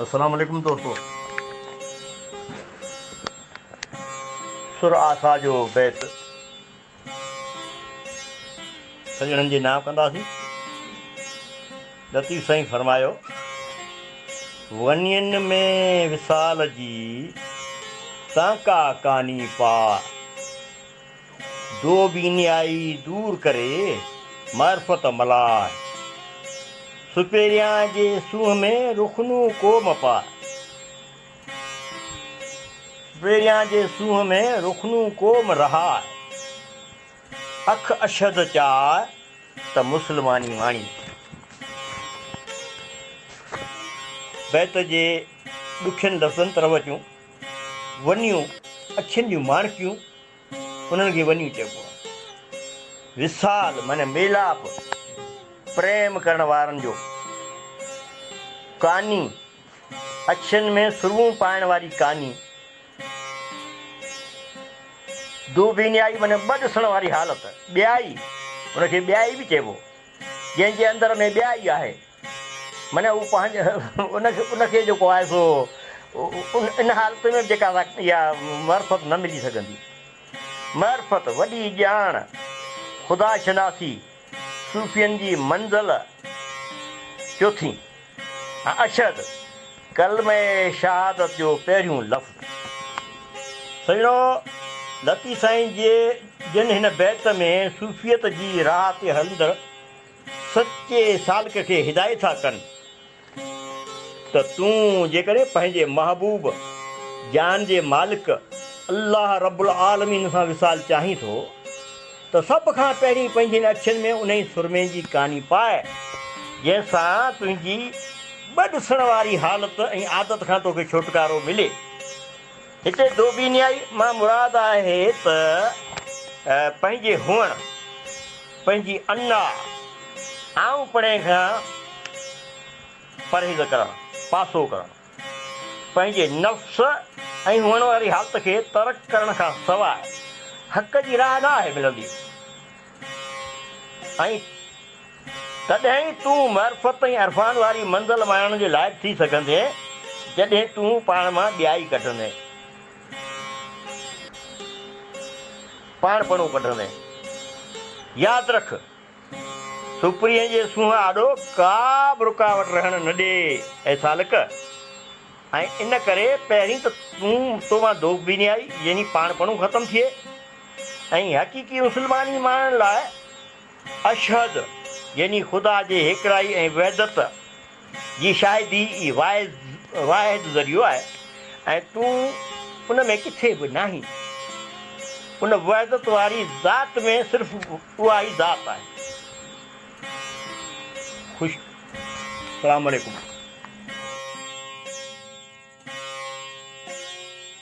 السلام عليڪم دوستو سر آسا جو بيت سڄڻن جي نانء ڪنداسين. لطيف سائين فرمايو، ونين ۾ وصال جي تانڪا ڪاني پاء، دو بينيائي دور ڪري معرفت ملاء، سپيريان جي سونهن ۾ رخنو ڪو م پاء. سپيريان جي سونهن ۾ رخنو ڪو م رهاء. اک اشهد چاء ته مسلماني واڻي. بيت جي ڏکين لفظن طرف اچون. ونيون، اکين جون ماڻڪيون، انهن کي ونيون چئبو آهي. وصال معنيٰ ميلاپ، پريم ڪرڻ وارن جو. ڪاني، اکين ۾ سرمو پائڻ واري ڪاني. دوبينيائي معنيٰ ٻه ڏسڻ واري حالت، ٻيائي، ان کي ٻيائي به چئبو، جنهن جي اندر ۾ ٻيائي آهي، معنيٰ هو پنهنجي ان کي ان کي جيڪو آهي سو ان حالت ۾ به جيڪا اها معرفت نه ملي سگهندي. معرفت، وڏي ڄاڻ، خدا شناسي، صوفين جي منزل چوٿين. ۽ اشهد، ڪلمه شهادت جو پهريون لفظ. سڄڻو لطيف سائين جي جن هن بيت ۾ صوفيت جي راهه تي هلندڙ سچي سالڪ کي هدايت ٿا ڪن ته تون جيڪڏهن پنهنجي محبوب جان جي مالڪ الله رب العالمين سان وصال چاهين ٿو ته سڀ کان پهرين پنهنجين اکين ۾ انهي سرمي جي ڪاني پاء، جنهن سان تنهنجي ٻه ڏسڻ واري حالت ۽ عادت کان توکي ڇوٽڪارو ملي. هتي دوبينيائي مان مراد آهي ته پنهنجي هئڻ، پنهنجي انا، آئون پڻي کان پرهيز ڪرڻ، پاسو ڪرڻ. پنهنجي نفس ۽ هئڻ واري حالت کي ترڪ ڪرڻ کان سواء حق جي راهه نه آهي ملندي ۽ تڏهن ئي تون معرفت ۽ عرفان واري منزل ماڻڻ جي لائق ٿي سگهندين جڏهن تون پاڻ مان ٻيائي ڪڍندين، پاڻپڻو ڪڍندين. ياد رک! سپرينء جي سونهن آڏو ڪا به رڪاوٽ رهڻ نه ڏي، اي سالڪ! ۽ ان ڪري پهرين ته تون تو مان دوبينيائي يعني پاڻپڻو ختم ٿئي ۽ حقيقي مسلماني ماڻڻ لاء اشهد يعني خدا جي هيڪڙائي ۽ وحدت جي شاهدي ئي واحد ذريعو آهي ۽ تون ان ۾ ڪٿي به ناهين. ان وحدت واري ذات ۾ صرف اها ئي ذات آهي. خوش. السلام عليڪم.